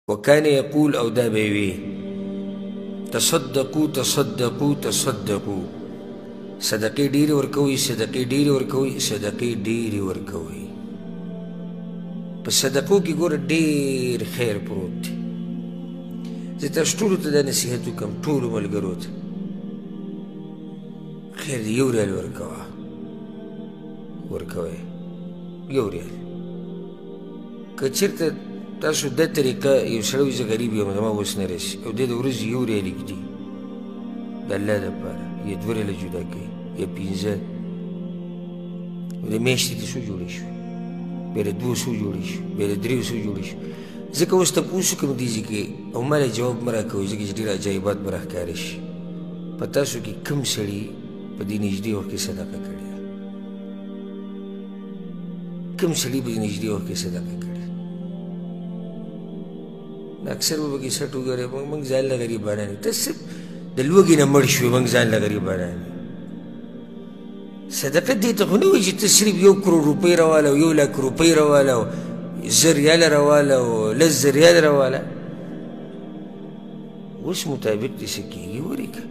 وکان یقول او دا به وي تصدقو تصدقو تصدقو، صدقې ډېرې ورکوئ، صدقې ډېرې ورکوئ، صدقې ډېرې ورکوئ. په صدقو کې ګوره ډېر خیر پروت دی. زه تاسو ټولو ته دا نصیحت وکړم، ټولو ملګرو ته، خیر دی یو ریال ورکوه، ورکوئ یو ریال. که چېرته تاسو دا طریقه، یو سړی وایي زه غریب یم زما وس نه رسي، او دی د ورځې یو ریال ږدي د الله دپاره، یا دوه ریاله جدا کوي یا پنځه، نو د میاشتې ته څو جوړې شوې، بیا د دوو څو جوړې شوې، بیا د دریو څو جوړې شوې. ځکه اوس تپوس وکړم دې ځای کې او ما له جواب مه راکوئ، ځکه چې ډېر عجایبات به راښکاره شي. په تاسو کې کوم سړي په دې نږدې وخت کې صدقه کړې ده؟ کوم سړي په دې نږدې وخت کې صدقه کړې؟ اکثر به پکې سټ وګورئ، موږ ځان له غریبانان یو، ته صرف د لوږې نه مړ شوې، موږ ځان له غریبانان یو. صدقه دې ته خو نه وایي چې ته صرف 1 کروڑ روپۍ راواله او 1 لاک روپۍ راواله او 1000 ریاله راواله او 10,000 ریاله راواله. اوس مطابق دې څه کېږي ورکه.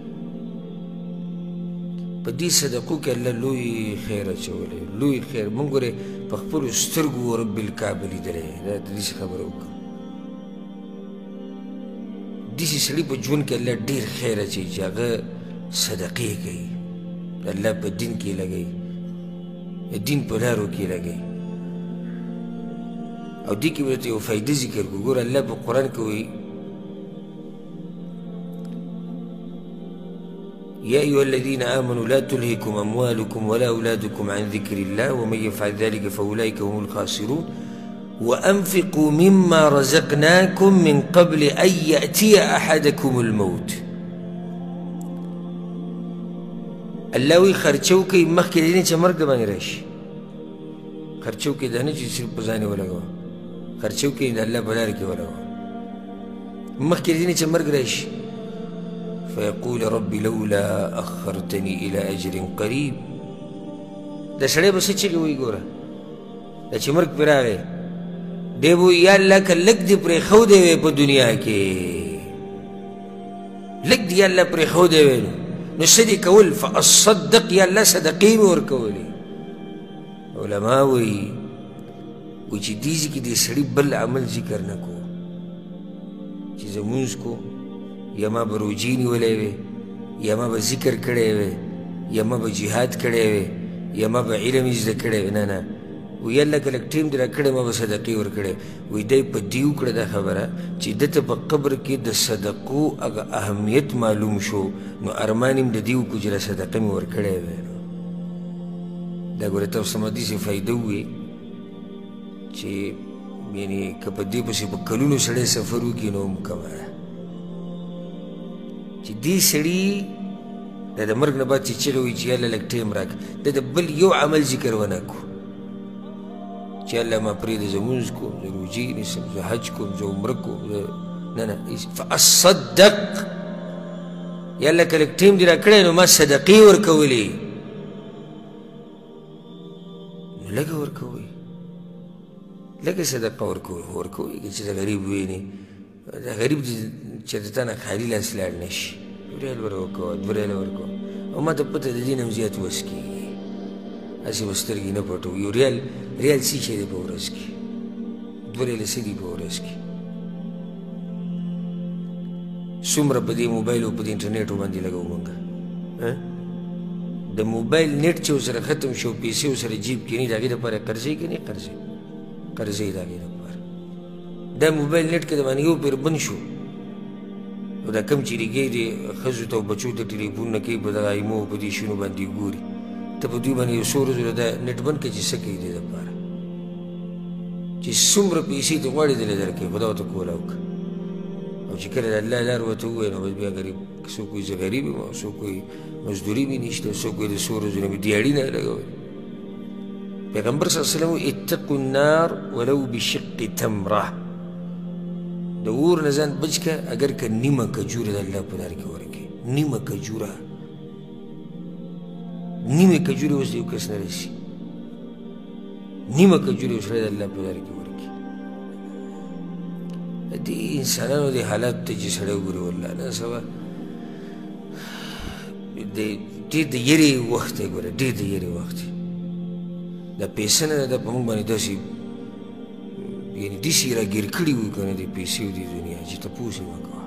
په دې صدقو کې الله لوی خیر اچولی، لوی خیر. موږ ګورې په خپلو سترګو رب الکعبه لیدلی، دا د داسې خبره وکړم. داسې سړي په ژوند کې الله ډېر خیر اچوي چې هغه صدقې کوي، د الله په دین کې لګوي، د دین په لارو کې لګوي. او دې کې به درته یو فایده ذکر کړو. ګوره الله په قرآن کې وایي يا أيها الذين آمنوا لا تلهكم أموالكم ولا أولادكم عن ذكر الله ومن يفعل ذلك فأولئك هم الخاسرون وأنفقوا مما رزقناكم من قبل أن يأتي أحدكم الموت. الله وی خرچو کوي مخکې د دې نه چې مرګ د باندې راشي. خرچو کوي دا نه چې صرف په ځان یې ولګوه، خرچو کوي د الله په لار کې ولګوه مخکې د دې نه چې مرګ راشي. فيقول رب لولا أخرتني إلى أجل قريب. دا سړی به څه چیغې وایي؟ ګوره دا چې مرګ پرې راغی دی به وایي یا الله که لږ دې پرېښودی وی په دنیا کې، لږ دې یا الله پرېښودی وی نو څه دې کول؟ فأصدق، یا الله صدقې مې ورکولې. علما وایي وایي چې دې ځای کې دې سړي بل عمل ذکر نه کو، چې زه لمونځ کوم، یا ما به روژې نیولی وی، یا ما به ذکر کړی وی، یا ما به جهاد کړی وی، یا ما به علم زده کړی وی. نه نه، وایي الله که لږ ټایم دې راکړی ما به صدقې ورکړی. وایي دی په دې وکړه دا خبره چې ده ته په قبر کې د صدقو هغه اهمیت معلوم شو، نو ارمان یې هم د دې وکړو چې دا صدقه مې ورکړی وی. نو دا ګوره تاسو ته ما داسې فایده وویې چې یعنې که په دې پسې په کلونو سړی سفر وکړي نو هم کمه ده. چې دې سړي دا د مرګ نه بعد چې چیغې وایي چې یاله لږ ټایم راکړه، دا د بل یو عمل ذکر ونه کړو چې الله ما پرېږده زه لمونځ کوم، زه روژې نیسم، زه حج کوم، زه عمره کوم، زه نه نه، فاصدق، یا الله که لږ ټایم دې راکړی نو ما صدقې ورکولې. نو لږه ورکوئ، لږه صدقه ورکوئ، ورکوئ که چې غریب ویني، دا غریب دې چېرته تا نه خالي لاس لاړ نه شي، یو ریال ورکوه، 2 ریاله ورکوه، او ما ته پته د دې نه هم زیات وس کېږي، هسې به سترګې نه پټوو. یو ریال، ریال څه شی دی په ورځ کې؟ 2 ریاله څه دي په ورځ کې؟ څومره په دې موبایل او په دې انټرنیټ باندې لګوو موږ؟ د موبایل نېټ چې ورسره ختم شو، پیسې ورسره جیب کې نه، د هغې دپاره قرضې که نه قرضې؟ قرضې د هغې دپاره. دا موبایل نېټ که د باندې یو پیر بند شو، نو دا کم چې لګی دی ښځو ته او بچو ته ټلیفون نه کوي، په دغه ایمو په دې شیونو باندې ګوري، ته په دوی باندې یو څو ورځو له دا نېټ بند کړه چې څه کوي دې دپاره، چې څومره پیسې ته غواړي دله درکوي، خو دا ورته کولا وکړه. او چې کله د الله لار ورته ووایي نو بس بیا غریب، څوک وایي زه غریب یم، او څوک وایي مزدوري مې نشته، څوک وایي د څو ورځو نه مې دیاړي نه لګولې. پیغمبر صلی الله علیه وسلم اتقوا النار ولو بشق تمره، د اور نه ځان بچ کړه اګر که نیمه کجوره د الله په لار کې ورکړې، نیمه کجوره، نیمې کجورې اوس د یو کس نه رسي، نیمه کجورې اوس د الله په لار کې ورکړي. دې انسانانو دې حالاتو ته چې سړی وګوري، والله نن سبا ډېر د یرې وخت دی. ګوره ډېر د یرې وخت دی. دا پیسې نه ده په موږ باندې داسې یعنې داسې یې راګیر کړي وو که نه د پیسې او د دنیا چې تپوس یې مه کوه.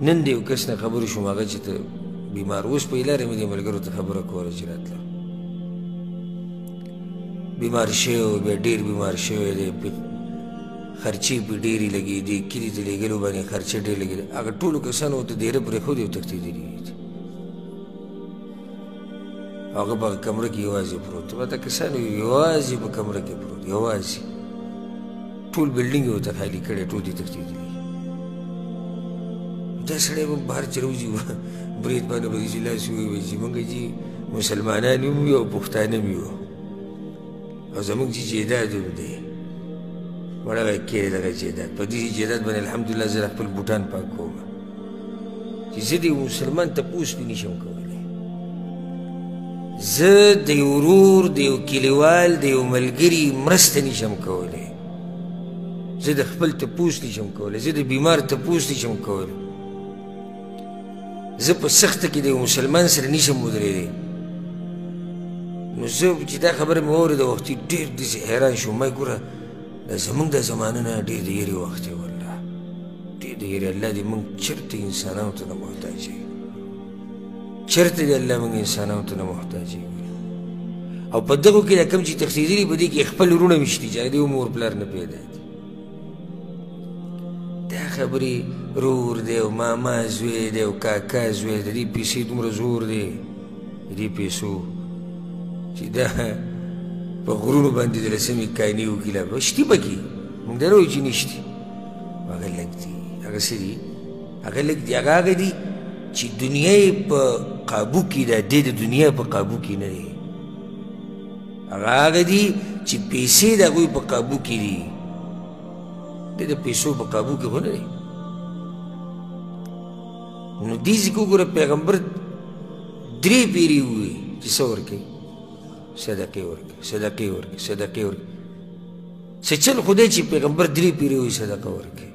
نن د یو کس نه خبرې شوم، هغه چې ته بیمار اوس په لارې مې د ملګرو ته خبره کوله چې راتله بیمار شوی و، بیا ډېر بیمار شوی دی، خرچې پرې ډېرې لګېدې، کلي ته لېږلو باندې خرچه ډېر لګېده. هغه ټولو کسانو ورته دېره پرېښودې او تښتېدلي دي. هغه په کمره کې یوازې پروت دی. دا کسانو یوازې په کمره کې پروت، یوازې ټول بلډینګ یې ورته خالي کړی، ټول دې تښتېدلي. دا سړی به بهر چې راوځي برېت باندې به داسې لاس ووهي چې موږ جي مسلمانان هم یو او پښتانه هم یو او زموږ چې جایداد هم دی، مړه به کېرې دغه جایداد. په دې جایداد باندې الحمدلله زه خپل بوټان پاک کوم چې زه د یو مسلمان تپوس پرې نشم کولی. زه د یو ورور، د یو کلیوال، د یو ملګري مرسته نشم کولی. زه د خپل تپوس نشم کولی، زه د بیمار تپوس نشم کولی، زه په سخته کې د یو مسلمان سره نشم ودرېدی. نو زه چې دا خبره مې واورېده وختي ډېر داسې حیران شوم. ما ګوره دا زموږ د زمانه نه ډېر د یرې وخت دی، والله ډېر د یرې. الله دې موږ چېرته انسانانو ته نه محتاج یو، چېرته دې الله موږ انسانانو ته نه محتاج یو. او په دغو کې دا کوم چې تښتېدلي په دې کې خپل وروڼه هم شته چې هغه دې مور پلار نه پیدا دي. دا خبرې رور دی او ماما زوی دی او کاکا زوی دی، د دې پیسې دومره زور دی، د دې پیسو چې دا په غرونو باندې د لسمې کانې وکړي لا شتي پکې، موږ دا نه وایو چې نشتي، هغه لږ دي. هغه څه دي؟ هغه لږ دي. هغه هغه دي چې دنیا یې په قابو کې ده، دی د دنیا په قابو کې نه دی. هغه هغه دي چې پیسې د هغوی په قابو کې دي، دی د پیسو په قابو کې خو نه دی. نو دې ځای کې وګوره پیغمبر درې پیرې وویې چې څه ورکوي؟ صدقې ورکوي، صدقې ورکوي، صدقې ورکوي. څه چل خو دی چې پیغمبر درې پیرې ووایي صدقه ورکوي.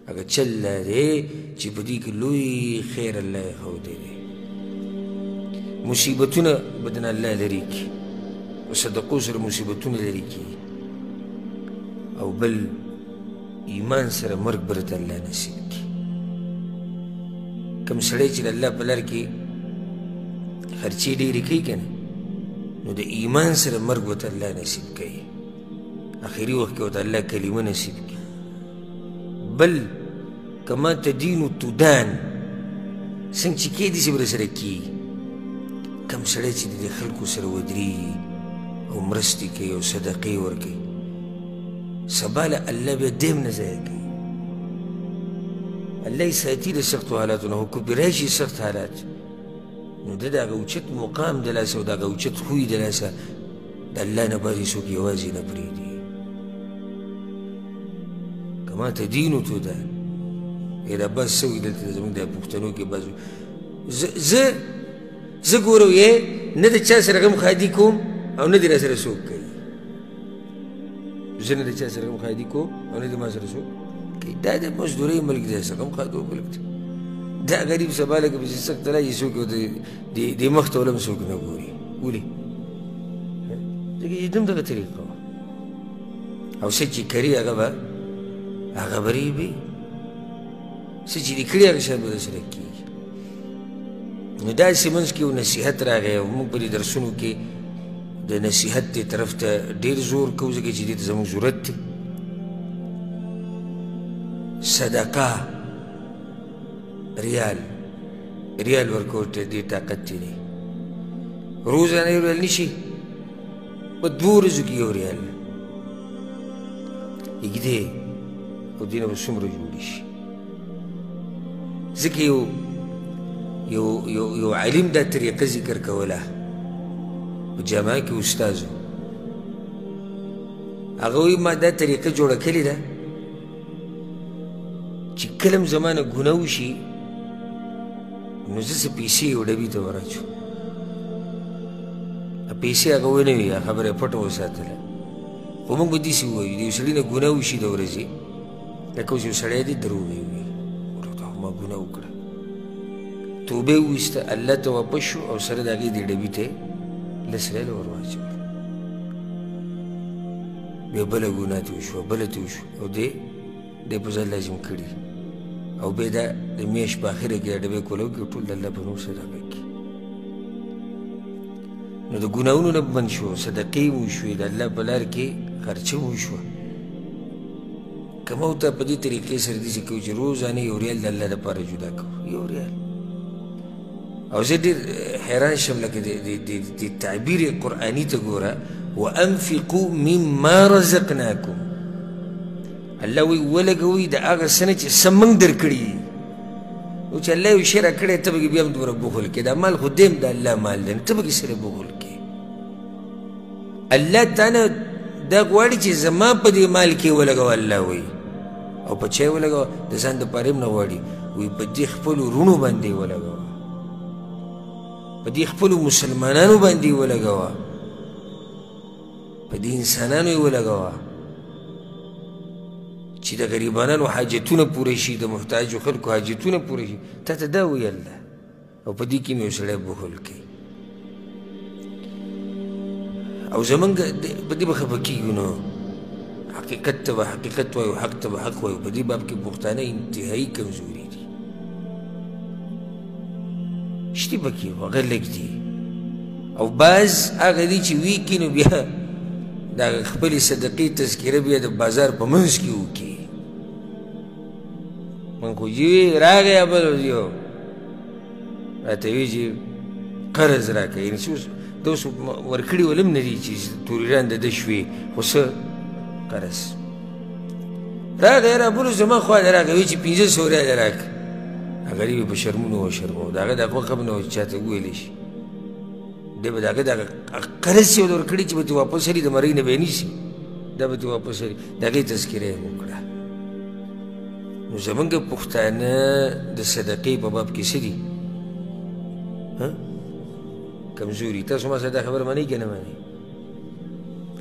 هغه چل دا دی چې په دې کې لوی خیر الله یې ښودی دی. مصیبتونه به دنه الله لرې کړي، په صدقو سره مصیبتونه لرې کړي، او بل ایمان سره مرګ به درته الله نصیب کړي. کوم سړی چې د الله په لار کې خرچې ډېرې کوي که نه، نو د ایمان سره مرګ ورته الله نصیب کوي، اخري وخت کې ورته الله کلمه نصیب کړي. بل کما تدین تدان، څنګه چې کېدی شي به درسره کېږي. کوم سړی چې د دې خلکو سره ودرېږي او مرستې کوي او صدقې ورکوي، سبا له الله بیا دی هم نه ضایع کوي. الله یې ساتي د سختو حالاتو نه، خو که پرې راشي سخت حالات، نو ده د هغه اوچت مقام د لاسه او د هغه اوچت خوی د لاسه د الله نه بعد هېڅوک یوازې نه پرېږدي. کما تدین تدان. دا بس څه وایي دلته زموږ د پښتنو کې بس زه ګورم یې نه د چا سره غم ښادي کوم او نه دې را سره څوک کوي. زه نه د چا سره غم ښادي کوم او نه دې ما سره څوک کوي. دا د مزدورۍ ملک دی، څه غم ښادو ملک دی. دا غریب سبا لکه پسې سخت راشي څوک دې مخ ته ولم څوک نه ګوري. ولې؟ ځکه چې دم دغه طریقه وه. او څه چې کري هغه به هغه به رېبي، څه چې دې کړي هغه شیان به درسره کېږي. نو داسې منځ کې یو نصیحت راغی او موږ په دې درسونو کې د نصیحت دې طرف ته ډېر زور کوو، ځکه چې دې ته زموږ ضرورت دی. صدقه ریال، ریال ورکول ته دې طاقت دی نه، روزانه یو ریال نشي، په دوو ورځو کې یو ریال اږدې او دې نه به څومره جوړ شي. ځکه یو یو یو یو عالم دا طریقه ذکر کوله په جامعه کې استاد و، هغه وایي ما دا طریقه جوړه کړې ده چې کله هم زما نه ګناه وشي نو زه څه پیسې یو ډبي ته وراچوم. پیسې هغه ونه وي، خبره یې پټه وساتله، خو موږ به داسې ووایو، د یو سړي نه ګناه وشي د ورځې، لکه اوس یو سړی دی دروغ یې وویل، وروره دا خو ما ګناه وکړه، توبه یې وویسته، الله ته واپس شو او سره د هغې دې ډبي ته یې لس ریاله ور واچول. بیا بله ګناه ترې وشوه، بله ترې وشوه، او دی دی په ځان لازم کړي، او بیا دا د میاشت په اخره کې دا ډبی کولو کې ټول د الله په نوم صدقه کړي. نو د ګناهونو نه بند شو، صدقې مو وشوې، د الله په لار کې خرچه مو وشوه. که ما ته په دې طریقې سره داسې کوو چې روزانه یو ریال د الله دپاره جدا کوو، یو ریال. او زه ډېر حیران شم لکه د تعبیر قرآني ته ګوره، وانفقوا مما رزقناکم، الله وایي ولګوئ د هغه څه نه چې څه موږ درکړي. نو چې الله یو شی راکړی ته به کې بیا هم دومره بخل کوې، دا مال خو دی هم د الله مال دی، نو ته به کې سره بخل کوې. الله تعالی دا غواړي چې زما په دې مال کې ولګوه، الله وایي، او په چا یې ولګوه؟ د ځان دپاره یې هم نه غواړي، وایي په دې خپلو وروڼو باندې یې ولګوه، په دې خپلو مسلمانانو باندې یې ولګوه، په دې انسانانو یې ولګوه چې د غریبانانو حاجتونه پوره شي، د محتاجو خلکو حاجتونه پوره شي. تا ته دا وایي الله، او په دې کې مې یو سړی بخل کوي. او زمونږ په دې به خفه کېږو، نو حقیقت ته به حقیقت وایو، حق ته به حق وایو. په دې باب کې پښتانه انتهایي کمزوري دي، شتي پکې خو هغه لږ دي، او بعض هغه دي چې ویې کړي نو بیا د هغه خپلې صدقې تذکره بیا د بازار په منځ کې وکړي. موږ خو چې وي راغی بل ورځ یو راته وي چې قرض راکړه، یعنې چې اوس د اوس ورکړي ول هم نه دي چې توریران د ده شوې، خو څه قرض راغی را بلو زما خوا ته راغی وي چې 500 ریاله راکړه. غریب یې په شرمونو وشرمو، د هغه د خوښه هم نه وه چې چا ته وویلی شي. دی به د هغه دغه قرض چې ورکړي چې به ترې واپس اخلي، د مرۍ نه به یې نیسي، دا به ترې واپس اخلي، د هغې تذکره یې وکړه. نو زمونږ پښتانه د صدقې په باب کې څه دي؟ کمزوري. تاسو ما سره دا خبره منئ که نه منئ؟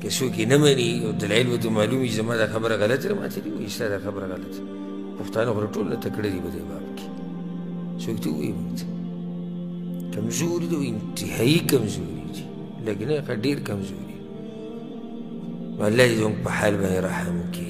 که څوک یې نه مني او دلایل ورته معلوم وي زما دا خبره غلطه ده، ماته دې ووایي ستا دا خبره غلطه ده. پښتانه خو ټول نه تکړه دي په دې باب کې، څوک دې ووایي موږ ته کمزوري دي، انتهایي کمزوري دي، لږ نه ښه ډېر کمزوري. نو الله دې زموږ په حال باندې رحم وکړي.